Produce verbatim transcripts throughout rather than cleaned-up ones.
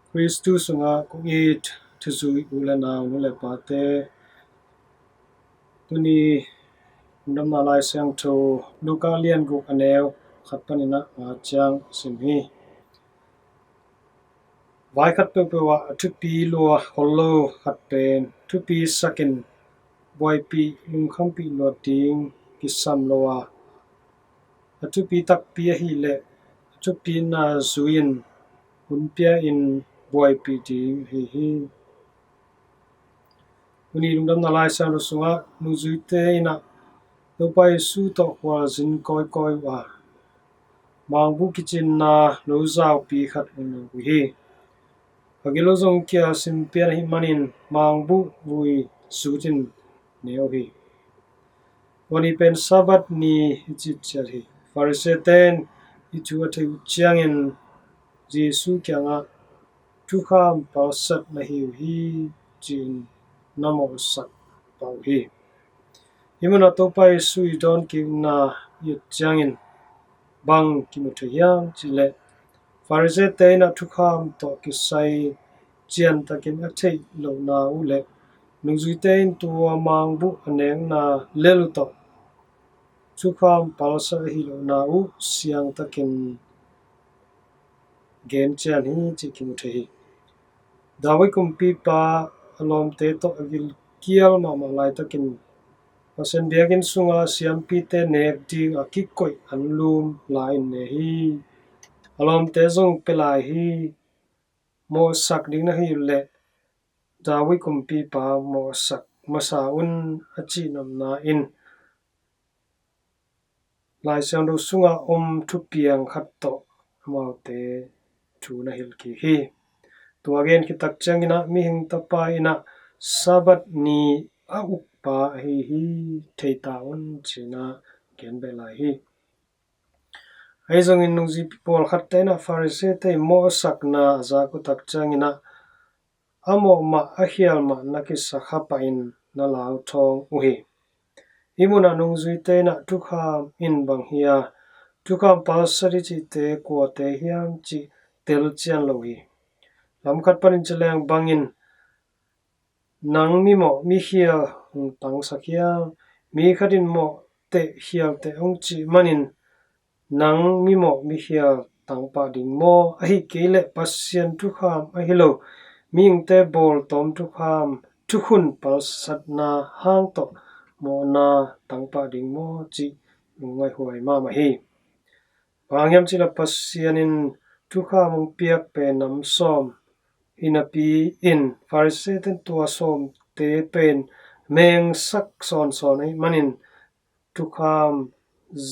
Khristu sungah kong it thuzui u le nau, nu le pate, tuni Lungdamna Lai Siangtho Luka lian guk, a neu khat panin ah nga ciang sim hi. Vai khat peuhpeuh ah a thupi lua khol lo khat pen thupi sakin buaipih lungkhampih luat ding kisam lo a, a thupi takpi ahih leh a thupina zui-in hun pia-in buaipih ding ahi hi. Tuni Lungdamna Lai Siangtho sungah nungzuite in ah Topa Jesu tawh khualzin kawikawi uh a, mangbuh kicinna lo zaupi khat hong nung uh hi. A gilo zong kia simpian ahih manin mangbuh vui zutin ne uh hi. Tua ni pen Sabbath ni hi cih ciat hi. Pharisee-te in hih thu a theih uh ciangin Jesu kiangah, "Thukham palsat na hi uh hi," ci-in na mawhsak pah uh hi. Hih munah Topa Jesu i dawn kikna i et ciangin bang kimu thei hiam cih leh, Pharisee-te in ah thukham tawh kisai ciantakin a theih lohna uh le nungzuite in tua mangbuh a nekna lel uh tawh thukham palsat ahi lohna uh siangtakin gen cian hi cih kimu thei hi. David kumpipa a lawmte tawh a gilkial mahmah laitakin Pasian biakinn sunga siampite nek ding a kikoih anlum la-in ne hi. A lawmte zong pia lai hi. Mawhsak ding na hi uh leh David kumpipa mawhsak masa un, a cihnopna in Lai Siangtho sunga om thupiang khat tawh amaute thu na hilh kik hi. Tua gen khit tak ciangin ah Mihing Tapa in ah Sabbath ni a ukpa ahi hi, thei ta un, ci-in ah gen beh lai hi. Ahi zongin nungzuipi pawlkhatte in ah Pharisee-te mawhsakna a zak uh tak ciangin ah a mawh mah a khial mah na kisa kha pahin na lauthawng uh hi. Hih munah nungzuite in ah thukham in bang hi a, thukham palsat i cihte kuate hiam cih tel cian lo hi. Lam khat panin ci leng bangin, "Nang mimawh mikhial hong tangsak hiam? Mi khat in mawh teh khial teh hong cih manin nang mimawh mikhial tangpah ding maw? Ahi kei leh Pasian thukham ahi lo mihingte bawltawm thukham, thukhun palsatna hang tawh mawhna tangpah ding maw?" cih lungngaihhuai mahmah hi. Bang hang hiam cih leh Pasian in thukham hong piak pen nam sawm hi napi-in Pharisee-te in tua sawmte pen mengsak sawnsawn ahih manin thukham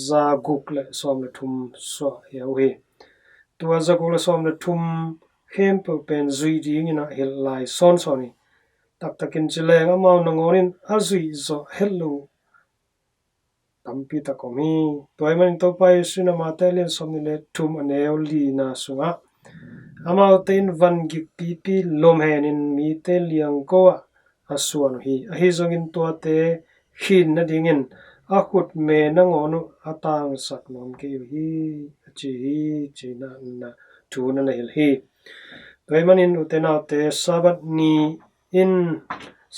za guk le sawm le thum suah hi uh hi. Tua za guk le sawm le thum khempeuh pen zuih dingin ah hilh lai sawnsawn hi. Taktakin ci leng amau nangawn in a zuih zawh het loh tampi tak om hi. Tua ahih manin Topa Jesu in ah Mate lian sawmnih le thum, a neu lina sungah, "Amaute in van gikpipi lom henin mite liangko ah a suan uh hi. Ahi zongin tuate khin nadingin a khutme nangawn uh a tangsak nuam kei uh hi," a ci hi, ci-in ah thu na na hilh hi. Tua ahih manin ute naute, Sabbath ni in,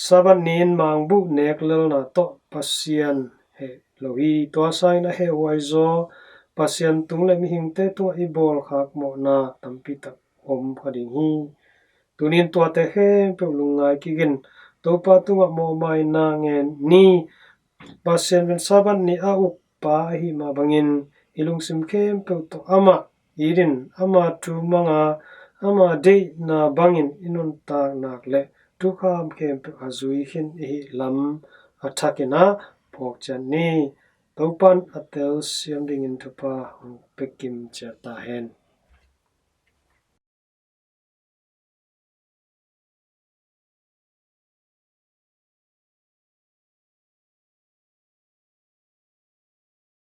Sabbath ni in mangbuh nek lelna tawh Pasian heh lo hi. Tua sangin a hehhuai zaw Pasian tung le mihingte tungah i bawlkhak mawhna tampi tak om kha ding hi. Tuni in tuate khempeuh lungngai kik in, Topa tungah mawhmaina ngen ni. Pasian pen Sabbath ni a ukpa ahih mah bangin i lungsim khempeuh tawh amah it in, ama thu mang a, ama deihna bangin i nuntak nak leh thukham khempeuh a zui khin i hih lam a thakin ah phawk ciat ni. Topa in a telsiam dingin thupha hong pia kim ciat ta hen.